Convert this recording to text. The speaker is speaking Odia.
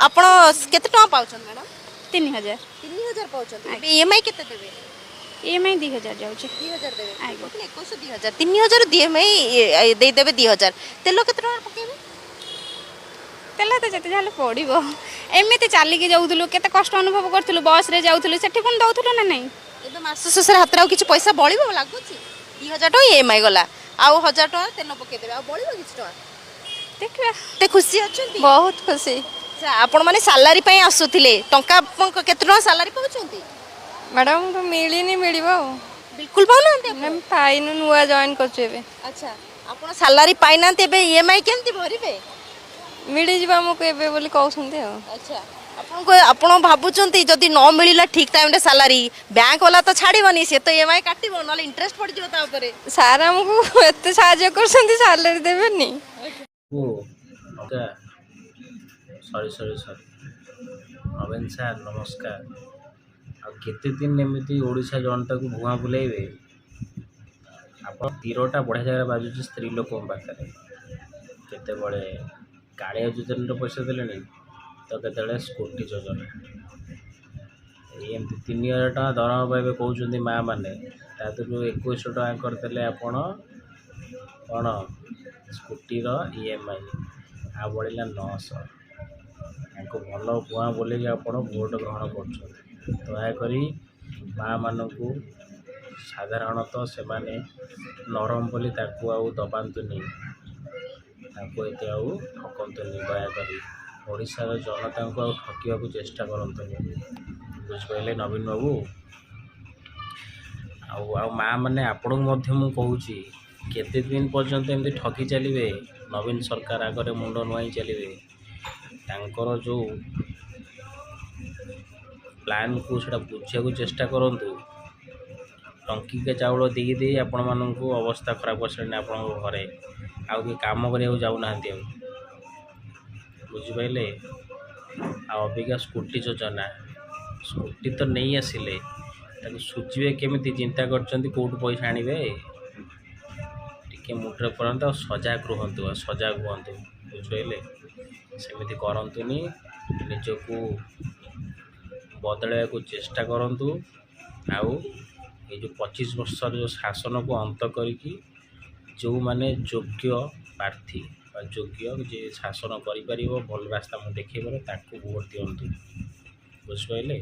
ଆପଣ କେତେ ଟଙ୍କା ପାଉଛନ୍ତି ମ୍ୟାଡ଼ାମ୍? 3000। 3000 ପାଉଛନ୍ତି। ଏବେ ଇଏମ୍ଆଇ କେତେ ଦେବେ? ଇଏମ୍ଆଇ 2000 ଯାଉଛି। 2000 ଦେବେ? ଆଜ୍ଞା। 2100, 2000, 3000 ଇଏମ୍ଆଇ ଦେଇଦେବେ 2000। ତେଲ କେତେ ଟଙ୍କା ପକେଇବେ? ତେଲ ତ ଯେତେ ଯାହେଲେ ପଡ଼ିବ। ଏମିତି ଚାଲିକି ଯାଉଥିଲୁ, କେତେ କଷ୍ଟ ଅନୁଭବ କରୁଥିଲୁ। ବସ୍ରେ ଯାଉଥିଲୁ, ସେଠି ପୁଣି ଦେଉଥିଲୁ ନା ନାହିଁ? ଏବେ ମାସ ଶେଷରେ ହାତରେ ଆଉ କିଛି ପଇସା ବଳିବ ଲାଗୁଛି? 2000 ଟଙ୍କା ଇଏମ୍ଆଇ ଗଲା, ଆଉ 1000 ଟଙ୍କା ତେଲ ପକେଇଦେବେ, ଆଉ ବଳିବ କିଛି ଟଙ୍କା? ଦେଖିବା। ଏତେ ଖୁସି ଅଛନ୍ତି? ବହୁତ ଖୁସି। ଆଚ୍ଛା, ଆପଣମାନେ ସାଲାରୀ ପାଇଁ ଆସୁଥିଲେ। ଟଙ୍କା ଆପଣଙ୍କ କେତେ ଟଙ୍କା ସାଲାରୀ ପାଉଛନ୍ତି? ମ୍ୟାଡ଼ାମ୍, ତ ମିଳିନି, ମିଳିବ ଆଉ। ବିଲକୁଲ ପାଉନାହାନ୍ତି ଆପଣ? ଆମେ ପାଇନୁ, ନୂଆ ଜଏନ୍ କରୁଛୁ ଏବେ। ଆଚ୍ଛା, ଆପଣ ସାଲାରୀ ପାଇନାହାନ୍ତି, ଏବେ ଇଏମ୍ଆଇ କେମିତି ଭରିବେ? ମିଳିଯିବ ଆମକୁ ଏବେ ବୋଲି କହୁଛନ୍ତି ଆଉ। ଆଚ୍ଛା, ଆପଣଙ୍କୁ ଆପଣ ଭାବୁଛନ୍ତି ଯଦି ନ ମିଳିଲା ଠିକ ଟାଇମରେ ସାଲାରୀ, ବ୍ୟାଙ୍କ ବାଲା ତ ଛାଡ଼ିବନି, ସେ ତ ଇଏମ୍ଆଇ କାଟିବ, ନହେଲେ ଇଣ୍ଟରେଷ୍ଟ ପଡ଼ିଯିବ ତା ଉପରେ। ସାର୍ ଆମକୁ ଏତେ ସାହାଯ୍ୟ କରୁଛନ୍ତି, ସାଲାରୀ ଦେବେନି? ଓ ଅଗା, ସରି ସରି ସରି, ନବୀନ ସାର୍ ନମସ୍କାର। ଆଉ କେତେ ଦିନ ଏମିତି ଓଡ଼ିଶା ଜନତାକୁ ଭୁଆଁ ବୁଲେଇବେ ଆପଣ? ତୀରଟା ବଢ଼ିଆ ଜାଗାରେ ବାଜୁଛି ସ୍ତ୍ରୀ ଲୋକଙ୍କ ପାଖରେ। କେତେବେଳେ କାଳିଆ ଯୋଜନାର ପଇସା ଦେଲେଣି ତ କେତେବେଳେ ସ୍କୁଟି ଯୋଜନା। ଏମିତି 3000 ଟଙ୍କା ଦରମା ପାଇବେ କହୁଛନ୍ତି ମାଆ ମାନେ, ତା ଦେହରୁ 2100 ଟଙ୍କା କରିଦେଲେ ଆପଣ କ'ଣ ସ୍କୁଟିର ଇଏମ୍ଆଇ, ଆଉ ବଳିଲା 900। ତାଙ୍କୁ ଭଲ ଭୁଆଁ ବୁଲେଇକି ଆପଣ ଭୋଟ ଗ୍ରହଣ କରୁଛନ୍ତି। ଦୟାକରି ମାଆମାନଙ୍କୁ, ସାଧାରଣତଃ ସେମାନେ ନରମ ବୋଲି ତାଙ୍କୁ ଆଉ ଦବାନ୍ତୁନି, ତାଙ୍କୁ ଏତେ ଆଉ ଠକନ୍ତୁନି। ଦୟାକରି ଓଡ଼ିଶାର ଜନତାଙ୍କୁ ଆଉ ଠକିବାକୁ ଚେଷ୍ଟା କରନ୍ତୁନି, ବୁଝିପାରିଲେ ନବୀନ ବାବୁ? ଆଉ ଆଉ ମାଆ ମାନେ, ଆପଣଙ୍କୁ ମଧ୍ୟ ମୁଁ କହୁଛି, କେତେ ଦିନ ପର୍ଯ୍ୟନ୍ତ ଏମିତି ଠକି ଚାଲିବେ? ନବୀନ ସରକାର ଆଗରେ ମୁଣ୍ଡ ନୁଆଇଁ ଚାଲିବେ? ତାଙ୍କର ଯେଉଁ ପ୍ଲାନ୍କୁ ସେଇଟା ବୁଝିବାକୁ ଚେଷ୍ଟା କରନ୍ତୁ। ଟଙ୍କିକିଆ ଚାଉଳ ଦେଇ ଦେଇ ଆପଣମାନଙ୍କୁ ଅବସ୍ଥା ଖରାପ କରିସାରିଲେଣି। ଆପଣଙ୍କ ଘରେ ଆଉ କେହି କାମ କରିବାକୁ ଯାଉନାହାନ୍ତି ଆଉ, ବୁଝିପାରିଲେ? ଆଉ ଅବିକା ସ୍କୁଟି ଯୋଜନା, ସ୍କୁଟି ତ ନେଇ ଆସିଲେ, ତାକୁ ସୁଝିବେ କେମିତି ଚିନ୍ତା କରିଛନ୍ତି? କେଉଁଠୁ ପଇସା ଆଣିବେ? ଟିକେ ମୁଣ୍ଡରେ ପରାନ୍ତୁ ଆଉ ସଜାଗ ରୁହନ୍ତୁ ଆଉ ସଜାଗ ହୁଅନ୍ତୁ, ବୁଝିପାରିଲେ? ସେମିତି କରନ୍ତୁନି, ନିଜକୁ ବଦଳାଇବାକୁ ଚେଷ୍ଟା କରନ୍ତୁ। ଆଉ ଏଇ ଯେଉଁ 25 ବର୍ଷର ଯେଉଁ ଶାସନକୁ ଅନ୍ତ କରିକି ଯେଉଁମାନେ ଯୋଗ୍ୟ ପ୍ରାର୍ଥୀ ବା ଯୋଗ୍ୟ, ଯିଏ ଶାସନ କରିପାରିବ, ଭଲ ରାସ୍ତା ମୁଁ ଦେଖାଇ ପାରିବ, ତାକୁ ଭୋଟ ଦିଅନ୍ତୁ, ବୁଝିପାରିଲେ?